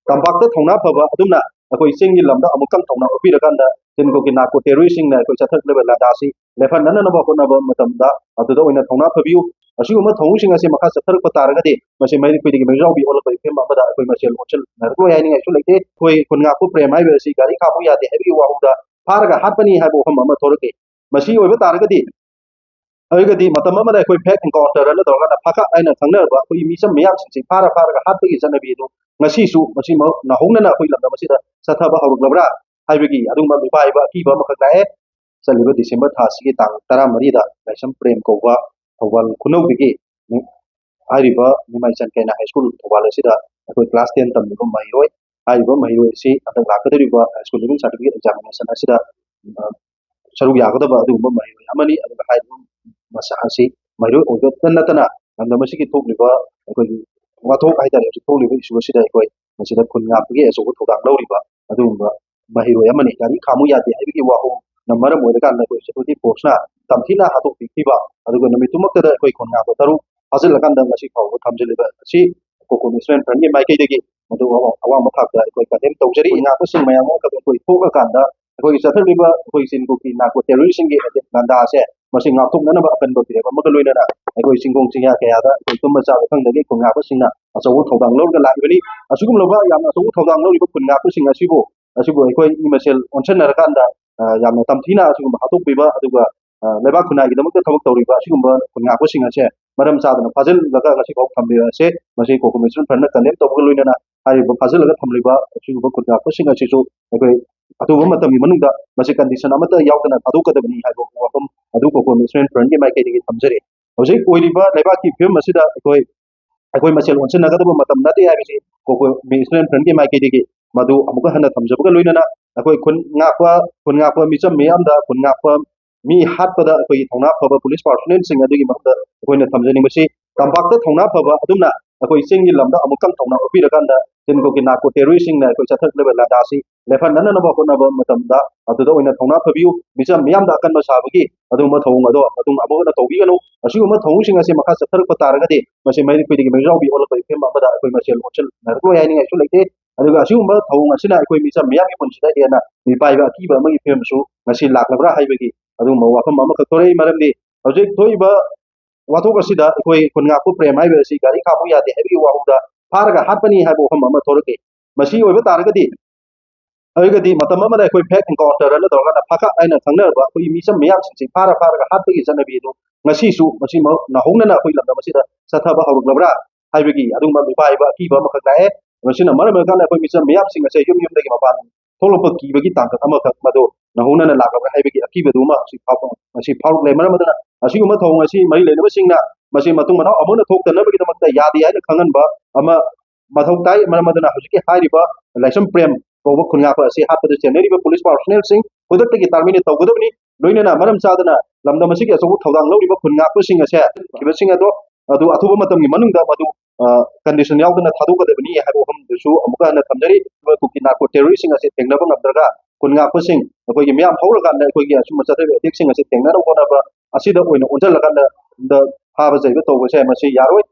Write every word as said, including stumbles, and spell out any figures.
ꯇꯝꯄꯥꯛꯇ ꯊꯧꯅꯥ ꯐꯕ ꯑꯗꯨꯝꯅ ꯑꯩꯈꯣꯏ ꯆꯤꯡꯒꯤ ꯂꯝꯗ ꯑꯃꯨꯛꯇꯪ ꯊꯧꯅꯥ ꯎꯠꯄꯤꯔꯀꯥꯟꯗ ꯆꯤꯟ ꯀꯣꯀꯤ ꯅꯥꯔꯀꯣ ꯇꯦꯔꯣꯔꯤꯁꯁꯤꯡꯅ ꯑꯩꯈꯣꯏ ꯆꯠꯊꯔꯛꯂꯤꯕ ꯂꯥꯟꯗꯥ ꯑꯁꯤ ꯂꯦꯞꯍꯟꯅꯅꯕ ꯍꯣꯠꯅꯕ ꯃꯇꯝꯗ ꯑꯗꯨꯗ ꯑꯣꯏꯅ ꯊꯧꯅꯥ ꯐꯕꯤꯌꯨ꯫ ꯑꯁꯤꯒꯨꯝꯕ ꯊꯧꯑꯣꯡꯁꯤꯡ ꯑꯁꯤ ꯃꯈꯥ ꯆꯠꯊꯔꯛꯄ ꯇꯥꯔꯒꯗꯤ ꯃꯁꯤ ꯃꯩꯔꯤ ꯈꯨꯗꯤꯡꯒꯤ ꯃꯩꯖꯥꯎꯕꯤ ꯑꯣꯜꯂꯛꯄꯒꯤ ꯐꯤꯕꯝ ꯑꯃꯗ ꯑꯩꯈꯣꯏ ꯃꯁꯦꯜ ꯑꯣꯟꯁꯤꯟꯅꯔꯛꯂꯣꯏ ꯍꯥꯏꯅꯤꯡꯉꯥꯏꯁꯨ ꯂꯩꯇꯦ꯫ ꯑꯩꯈꯣꯏ ꯈꯨꯟ ꯉꯥꯛꯄ ꯄ꯭ꯔꯦꯝ ꯍꯥꯏꯕ ꯑꯁꯤ ꯒꯥꯔꯤ ꯈꯥꯝꯃꯨ ꯌꯥꯗꯦ ꯍꯥꯏꯕꯒꯤ ꯋꯥꯍꯧꯗ ꯐꯥꯔꯒ ꯍꯥꯠꯄꯅꯤ ꯍꯥꯏꯕ ꯋꯥꯐꯝ ꯑꯃ ꯊꯣꯛꯂꯛꯏ꯫ ꯃꯁꯤ ꯑꯣꯏꯕ ꯇꯥꯔꯒꯗꯤ ꯑꯗꯨꯒꯗꯤ ꯃꯇꯝ ꯑꯃꯗ ꯑꯩꯈꯣꯏ ꯐꯦꯛ ꯑꯦꯟꯀꯥꯎꯟꯇꯔ ꯑꯅ ꯇꯧꯔꯒ ꯐꯥꯈꯛ ꯍꯥꯏꯅ ꯈꯪꯅꯔꯕ ꯑꯩꯈꯣꯏꯒꯤ ꯃꯤꯆꯝ ꯃꯤꯌꯥꯝꯁꯤꯡꯁꯤ ꯐꯥꯔ ꯐꯥꯔꯒ ꯍꯥꯠꯄꯒꯤ ꯆꯠꯅꯕꯤ ꯑꯗꯨ ꯉꯁꯤꯁꯨ ꯃꯁꯤꯃꯛ ꯅꯧꯍꯧꯅꯅ ꯑꯩꯈꯣꯏ ꯂꯝꯗꯝ ꯑꯁꯤꯗ ꯆꯠꯊꯕ ꯍꯧꯔꯛꯂꯕ꯭ꯔꯥ ꯍꯥꯏꯕꯒꯤ ꯑꯗꯨꯒꯨꯝꯕ ꯃꯤꯄꯥꯏꯕ ꯑꯀꯤꯕ ꯑꯃꯈꯛ ꯂꯥꯛꯑꯦ꯫ ꯆꯠꯂꯤꯕ ꯗꯤꯁꯦꯝꯕꯔ ꯊꯥ ꯑꯁꯤꯒꯤ ꯇꯥꯡ ꯇꯔꯥꯃꯔꯤꯗ ꯂꯥꯏꯁ꯭ꯔꯝ ꯄ꯭ꯔꯦꯝ ꯀꯧꯕ ꯊꯧꯕꯥꯜ ꯈꯨꯅꯧꯗꯒꯤ ꯍꯥꯏꯔꯤꯕ ꯅꯤꯃꯥꯏꯆꯟ ꯀꯩꯅꯥ ꯍꯥꯏ ꯁ꯭ꯀꯨꯜ ꯊꯧꯕꯥꯜ ꯑꯁꯤꯗ ꯑꯩꯈꯣꯏ ꯀ꯭ꯂꯥꯁ ꯇꯦꯟ ꯇꯝꯂꯤꯕ ꯃꯍꯩꯔꯣꯏ, ꯍꯥꯏꯔꯤꯕ ꯃꯍꯩꯔꯣꯏ ꯑꯁꯤ ꯍꯟꯗꯛ ꯂꯥꯛꯀꯗꯧꯔꯤꯕ high school leaving certificate examination ꯑꯁꯤꯗ ꯁꯔꯨꯛ ꯌꯥꯒꯗꯕ ꯑꯗꯨꯒꯨꯝꯕ ꯃꯍꯩꯔꯣꯏ ꯑꯃꯅꯤ꯫ ꯑꯗꯨꯒ ꯍꯥꯏꯔꯤꯕ ꯃꯁꯥ ꯑꯁꯤ ꯃꯍꯩꯔꯣꯏ ꯑꯣꯏꯕꯇ ꯅꯠꯇꯅ ꯂꯝꯗꯝ ꯑꯁꯤꯒꯤ ꯊꯣꯛꯂꯤꯕ ꯑꯩꯈꯣꯏꯒꯤ ꯋꯥꯊꯣꯛ ꯍꯥꯏꯇꯥꯔꯦ, ꯍꯧꯖꯤꯛ ꯊꯣꯛꯂꯤꯕ ꯏꯁꯨ ꯑꯁꯤꯗ ꯑꯩꯈꯣꯏ ꯃꯁꯤꯗ ꯈꯨꯟ ꯉꯥꯛꯄꯒꯤ ꯑꯆꯧꯕ ꯊꯧꯗꯥꯡ ꯂꯧꯔꯤꯕ ꯑꯗꯨꯒꯨꯝꯕ ꯃꯍꯩꯔꯣꯏ ꯑꯃꯅꯤ꯫ ꯒꯥꯔꯤ ꯈꯥꯝꯃꯨ ꯌꯥꯗꯦ ꯍꯥꯏꯕꯒꯤ ꯋꯥꯍꯧꯅ ꯃꯔꯝ ꯑꯣꯏꯔꯀꯥꯟꯗ ꯑꯩꯈꯣꯏ ꯁꯦꯀ꯭ꯌꯨꯔꯤꯇꯤ ꯐꯣꯔꯁꯅ ꯇꯝꯊꯤꯅ ꯍꯥꯠꯇꯣꯛꯄꯤꯈꯤꯕ, ꯑꯗꯨꯒ ꯅꯨꯃꯤꯠꯇꯨꯃꯛꯇꯗ ꯑꯩꯈꯣꯏ ꯈꯨꯟ ꯉꯥꯛꯄ ꯇꯔꯨꯛ ꯐꯥꯖꯤꯜꯂꯀꯥꯟꯗ ꯉꯁꯤ ꯐꯥꯎꯕ ꯊꯝꯖꯤꯜꯂꯤꯕ ꯑꯁꯤ ꯀꯣꯀꯣ ꯃꯤꯁꯃꯦꯟ ꯐ꯭ꯔꯟꯒꯤ ꯃꯥꯏꯀꯩꯗꯒꯤ ꯃꯗꯨ ꯑꯋꯥꯡ-, ꯑꯋꯥꯡꯕ ꯊꯥꯛꯇ ꯑꯩꯈꯣꯏ ꯀꯟꯗꯦꯝ ꯇꯧꯖꯔꯤ꯫ ꯉꯥꯛꯄꯁꯤꯡ ꯃꯌꯥꯝ ꯑꯃꯈꯛ ꯑꯩꯈꯣꯏ ꯊꯣꯛꯂꯀꯥꯟꯗ ꯑꯩꯈꯣꯏꯒꯤ ꯆꯠꯊꯔꯤꯕ ꯑꯩꯈꯣꯏ ꯆꯤꯟ ꯀꯣꯀꯤ ꯅꯥꯔꯀꯣ ꯇꯦꯔꯣꯔꯤꯁꯁꯤꯡꯒꯤ ꯑꯦꯇꯦꯛ ꯂꯥꯟꯗꯥ ꯑꯁꯦ ꯃꯁꯤ ꯉꯥꯛꯊꯣꯛꯅꯅꯕ ꯑꯀꯟꯕ ꯐꯤꯔꯦꯞ ꯑꯃꯒ ꯂꯣꯏꯅꯅ ꯑꯩꯈꯣꯏ ꯆꯤꯡꯈꯣꯡ ꯆꯤꯡꯌꯥ ꯀꯌꯥꯗ ꯑꯩꯈꯣꯏ ꯇꯨꯝꯕ ꯆꯥꯕ ꯈꯪꯗꯒꯩ ꯈꯨꯟ ꯉꯥꯛꯄꯁꯤꯡꯅ ꯑꯆꯧꯕ ꯊꯧꯗꯥꯡ ꯂꯧꯔꯒ ꯂꯥꯛꯂꯤꯕꯅꯤ꯫ ꯑꯁꯤꯒꯨꯝꯂꯕ ꯌꯥꯝꯅ ꯑꯆꯧꯕ ꯊꯧꯗꯥꯡ ꯂꯧꯔꯤꯕ ꯈꯨꯟ ꯉꯥꯛꯄꯁꯤꯡ ꯑꯁꯤꯕꯨ, ꯑꯁꯤꯕꯨ ꯑꯩꯈꯣꯏ ꯃꯤ ꯃꯁꯦꯜ ꯑꯣꯟꯁꯤꯟꯅꯔꯀꯥꯟꯗ, ꯑ, ꯌꯥꯝꯅ ꯇꯝꯊꯤꯅ ꯑꯁꯤꯒꯨꯝꯕ ꯍꯥꯠꯇꯣꯛꯄꯤꯕ, ꯑꯗꯨꯒ, ꯑ, ꯂꯩꯕꯥꯛ ꯈꯨꯟꯅꯥꯏꯒꯤꯗꯃꯛꯇ ꯊꯕꯛ ꯇꯧꯔꯤꯕ ꯑꯁꯤꯒꯨꯝꯕ ꯈꯨꯟ ꯉꯥꯛꯄꯁꯤꯡ ꯑꯁꯦ ꯃꯔꯝ ꯆꯥꯗꯅ ꯐꯥꯖꯤꯜꯂꯒ ꯉꯁꯤꯐꯥꯎ ꯊꯝꯕꯤꯕ ꯑꯁꯦ ꯃꯁꯤ ꯀꯣꯀꯣ ꯃꯤꯁꯃꯦꯟ ꯐ꯭ꯔꯟꯅ ꯀꯟꯗꯦꯝ ꯇꯧꯕꯒ ꯂꯣꯏꯅꯅ ꯍꯥꯏꯔꯤꯕ ꯐꯥꯖꯤꯜꯂꯒ ꯊꯝꯂꯤꯕ ꯑꯁꯤꯒꯨꯝꯕ ꯈꯨꯟ ꯉꯥꯛꯄꯁꯤꯡ ꯑꯁꯤꯁꯨ ꯑꯩꯈꯣꯏ ꯑꯊꯨꯕ ꯃꯇꯝꯒꯤ ꯃꯅꯨꯡꯗ ꯃꯁꯤ ꯀꯟꯗꯤꯁꯟ ꯑꯃꯠꯇ ꯌꯥꯎꯗꯅ ꯊꯥꯗꯣꯛꯀꯗꯕꯅꯤ ꯍꯥꯏꯕ ꯋꯥꯐꯝ ꯑꯗꯨ ꯀꯣꯀꯣ ꯃꯤꯁꯃꯦꯟ ꯐ꯭ꯔꯟꯒꯤ ꯃꯥꯏꯀꯩꯗꯒꯤ ꯊꯝꯖꯔꯤ꯫ ꯍꯧꯖꯤꯛ ꯑꯣꯏꯔꯤꯕ ꯂꯩꯕꯥꯛꯀꯤ ꯐꯤꯕꯝ ꯑꯁꯤꯗ ꯑꯩꯈꯣꯏ, ꯑꯩꯈꯣꯏ ꯃꯁꯦꯜ ꯑꯣꯟꯁꯤꯟꯅꯒꯗꯕ ꯃꯇꯝ ꯅꯠꯇꯦ ꯍꯥꯏꯕꯁꯤ ꯀꯣꯀꯣ ꯃꯤꯁꯃꯦꯟ ꯐ꯭ꯔꯟꯒꯤ ꯃꯥꯏꯀꯩꯗꯒꯤ ꯃꯗꯨ ꯑꯃꯨꯛꯀ ꯍꯟꯅ ꯊꯝꯖꯕꯒ ꯂꯣꯏꯅꯅ ꯑꯩꯈꯣꯏ ꯈꯨꯟ ꯉꯥꯛꯄ, ꯈꯨꯟ ꯉꯥꯛꯄ ꯃꯤꯆꯝ ꯃꯤꯌꯥꯝꯗ ꯈꯨꯟ ꯉꯥꯛꯄ ꯃꯤ ꯍꯥꯠꯄꯗ ꯑꯩꯈꯣꯏꯒꯤ ꯊꯧꯅꯥ ꯐꯕ ꯄꯨꯂꯤꯁ ꯄꯥꯔꯁꯣꯅꯦꯜꯁꯤꯡ ꯑꯗꯨꯒꯤ ꯃꯔꯛꯇ ꯑꯩꯈꯣꯏꯅ ꯊꯝꯖꯅꯤꯡꯕꯁꯤ ꯇꯝꯄꯥꯛꯇ ꯊꯧꯅꯥ ꯐꯕ ꯑꯗꯨꯝꯅ ꯑꯩꯈꯣꯏ ꯆꯤꯡꯒꯤ ꯂꯝꯗ ꯑꯃꯨꯛꯇꯪ ꯊꯧꯅꯥ ꯎꯠꯄꯤꯔꯀꯥꯟꯗ ꯆꯤꯟ ꯀꯣꯀꯤ ꯅꯥꯔꯀꯣ ꯇꯦꯔꯣꯔꯤꯁꯁꯤꯡꯅ ꯑꯩꯈꯣꯏ ꯆꯠꯊꯔꯛꯂꯤꯕ ꯂꯥꯟꯗꯥ ꯑꯁꯤ ꯂꯦꯞꯍꯟꯅꯅꯕ ꯍꯣꯠꯅꯕ ꯃꯇꯝꯗ ꯑꯗꯨꯗ ꯑꯣꯏꯅ ꯊꯧꯅꯥ ꯐꯕꯤꯌꯨ꯫ ꯃꯤꯆꯝ ꯃꯤꯌꯥꯝꯗ ꯑꯀꯟꯕ ꯁꯥꯕꯒꯤ ꯑꯗꯨꯒꯨꯝꯕ ꯊꯧꯑꯣꯡ ꯑꯗꯣ ꯃꯇꯨꯡ ꯑꯃꯨꯛ ꯍꯟꯅ ꯇꯧꯕꯤꯒꯅꯨ꯫ ꯑꯁꯤꯒꯨꯝꯕ ꯊꯧꯑꯣꯡꯁꯤꯡ ꯑꯁꯤ ꯃꯈꯥ ꯆꯠꯊꯔꯛꯄ ꯇꯥꯔꯒꯗꯤ ꯃꯁꯤ ꯃꯩꯔꯤ ꯈꯨꯗꯤꯡꯒꯤ ꯃꯩꯖꯥꯎꯕꯤ ꯑꯣꯜꯂꯛꯄꯒꯤ ꯐꯤꯕꯝ ꯑꯃꯗ ꯑꯩꯈꯣꯏ ꯃꯁꯦꯜ ꯑꯣꯟꯁꯤꯟꯅꯔꯛꯂꯣꯏ ꯍꯥꯏꯅꯤꯡꯉꯥꯏꯁꯨ ꯂꯩꯇꯦ꯫ ꯑꯗꯨꯒ ꯑꯁꯤꯒꯨꯝꯕ ꯊꯧꯑꯣꯡ ꯑꯁꯤꯅ ꯑꯩꯈꯣꯏ ꯃꯤꯆꯝ ꯃꯤꯌꯥꯝꯒꯤ ꯄꯨꯟꯁꯤꯗ ꯍꯦꯟꯅ ꯃꯤꯄꯥꯏꯕ ꯑꯀꯤꯕ ꯑꯃꯒꯤ ꯐꯤꯕꯝꯁꯨ ꯉꯁꯤ ꯂꯥꯛꯂꯕ꯭ꯔꯥ ꯍꯥꯏꯕꯒꯤ ꯑꯗꯨꯒꯨꯝꯕ ꯋꯥꯐꯝ ꯑꯃꯈꯛ ꯊꯣꯔꯛꯏ꯫ ꯃꯔꯝꯗꯤ ꯍꯧꯖꯤꯛ ꯊꯣꯛꯏꯕ ꯋꯥꯊꯣꯛ ꯑꯁꯤꯗ ꯑꯩꯈꯣꯏ ꯈꯨꯟ ꯉꯥꯛꯄ ꯄ꯭ꯔꯦꯝ ꯍꯥꯏꯕ ꯑꯁꯤ ꯒꯥꯔꯤ ꯈꯥꯝꯃꯨ ꯌꯥꯗꯦ ꯍꯥꯏꯕꯒꯤ ꯋꯥꯍꯧꯗ ꯐꯥꯔꯒ ꯍꯥꯠꯄꯅꯤ ꯍꯥꯏꯕ ꯋꯥꯐꯝ ꯑꯃ ꯊꯣꯔꯛꯏ꯫ ꯃꯁꯤ ꯑꯣꯏꯕ ꯇꯥꯔꯒꯗꯤ ꯑꯗꯨꯒꯗꯤ ꯃꯇꯝ ꯑꯃꯗ ꯑꯩꯈꯣꯏ ꯐꯦꯛ ꯑꯦꯟꯀꯥꯎꯟꯇꯔ ꯑꯅ ꯇꯧꯔꯒ ꯐꯥꯈꯛ ꯍꯥꯏꯅ ꯈꯪꯅꯔꯕ ꯑꯩꯈꯣꯏꯒꯤ ꯃꯤꯆꯝ ꯃꯤꯌꯥꯝꯁꯤꯡꯁꯤ ꯐꯥꯔ ꯐꯥꯔꯒ ꯍꯥꯠꯄꯒꯤ ꯆꯠꯅꯕꯤ ꯑꯗꯨ ꯉꯁꯤꯁꯨ ꯃꯁꯤꯃꯛ ꯅꯧꯍꯧꯅꯅ ꯑꯩꯈꯣꯏ ꯂꯝꯗꯝ ꯑꯁꯤꯗ ꯆꯠꯊꯕ ꯍꯧꯔꯛꯂꯕ꯭ꯔꯥ ꯍꯥꯏꯕꯒꯤ ꯑꯗꯨꯒꯨꯝꯕ ꯃꯤꯄꯥꯏꯕ ꯑꯀꯤꯕ ꯑꯃꯈꯛ ꯂꯥꯛꯑꯦ꯫ ꯃꯁꯤꯅ ꯃꯔꯝ ꯑꯣꯏꯔꯀꯥꯟꯗ ꯑꯩꯈꯣꯏ ꯃꯤꯆꯝ ꯃꯤꯌꯥꯝꯁꯤꯡ ꯑꯁꯦ ꯌꯨꯝ ꯌꯨꯝꯗꯒꯤ ꯃꯄꯥꯟ ꯊꯣꯛꯂꯛꯄ ꯀꯤꯕꯒꯤ ꯇꯥꯡꯀꯛ ꯑꯃꯈꯛ ꯃꯗꯨ ꯅꯧꯍꯧꯅꯅ ꯂꯥꯛꯂꯕ꯭ꯔꯥ ꯍꯥꯏꯕꯒꯤ ꯑꯀꯤꯕꯗꯨ ꯑꯃ ꯍꯧꯖꯤꯛ ꯐꯥꯎꯕ ꯉꯁꯤ ꯐꯥꯎꯔꯛꯂꯦ꯫ ꯃꯔꯝ ꯑꯗꯨꯅ ꯑꯁꯤꯒꯨꯝꯕ ꯊꯧꯑꯣꯡ ꯑꯁꯤ ꯃꯔꯤ ꯂꯩꯅꯕꯁꯤꯡꯅ ꯃꯁꯤ ꯃꯇꯨꯡ ꯃꯅꯥꯎ ꯑꯃꯨꯛ ꯍꯟꯅ ꯊꯣꯛꯇꯅꯕꯒꯤꯗꯃꯛꯇ ꯌꯥꯗꯦ ꯍꯥꯏꯅ ꯈꯪꯍꯟꯕ ꯑꯃ ꯃꯊꯧ ꯇꯥꯏ꯫ ꯃꯔꯝ ꯑꯗꯨꯅ ꯍꯧꯖꯤꯛꯀꯤ ꯍꯥꯏꯔꯤꯕ ꯂꯥꯏꯁ꯭ꯔꯝ ꯄ꯭ꯔꯦꯝ ꯀꯧꯕ ꯈꯨꯟꯉꯥꯛꯄ ꯑꯁꯤ ꯍꯥꯠꯄꯗ ꯆꯦꯟꯅꯔꯤꯕ ꯄꯨꯂꯤꯁ ꯄꯥꯔꯁꯣꯅꯦꯜꯁꯤꯡ ꯈꯨꯗꯛꯇꯒꯤ ꯇꯥꯔꯃꯤꯅꯦꯠ ꯇꯧꯒꯗꯕꯅꯤ꯫ ꯂꯣꯏꯅꯅ ꯃꯔꯝ ꯆꯥꯗꯅ ꯂꯝꯗꯝ ꯑꯁꯤꯒꯤ ꯑꯆꯧꯕ ꯊꯧꯗꯥꯡ ꯂꯧꯔꯤꯕ ꯈꯨꯟꯉꯥꯛꯄꯁꯤꯡ ꯑꯁꯦ ꯊꯤꯕꯁꯤꯡ ꯑꯗꯣ ꯑꯗꯨ ꯑꯊꯨꯕ ꯃꯇꯝꯒꯤ ꯃꯅꯨꯡꯗ ꯃꯗꯨ ꯀꯟꯗꯤꯁꯟ ꯌꯥꯎꯗꯅ ꯊꯥꯗꯣꯛꯀꯗꯕꯅꯤ ꯍꯥꯏꯕ ꯋꯥꯐꯝꯗꯨꯁꯨ ꯑꯃꯨꯛꯀ ꯍꯟꯅ ꯊꯝꯖꯔꯤ꯫ ꯑꯩꯈꯣꯏ ꯀꯨꯀꯤ ꯅꯥꯔꯀꯣ ꯇꯦꯔꯣꯔꯤꯁꯁꯤꯡ ꯑꯁꯦ ꯊꯦꯡꯅꯕ ꯉꯝꯗ꯭ꯔꯒ ꯈꯨꯟꯉꯥꯛꯄꯁꯤꯡ ꯑꯩꯈꯣꯏꯒꯤ ꯃꯤꯌꯥꯝ ꯍꯧꯔꯀꯥꯟꯗ ꯑꯩꯈꯣꯏꯒꯤ ꯑꯁꯨꯝꯕ ꯆꯠꯊꯔꯤꯕ ꯑꯦꯇꯦꯛꯁꯤꯡ ꯑꯁꯦ ꯊꯦꯡꯅꯅꯕ ꯍꯣꯠꯅꯕ ꯑꯁꯤꯗ ꯑꯣꯏꯅ ꯑꯣꯟꯁꯤꯜꯂꯀꯥꯟꯗ ꯐꯥꯕ ꯆꯩꯕ ꯇꯧꯕꯁꯦ ꯃꯁꯤ ꯌꯥꯔꯣꯏ꯫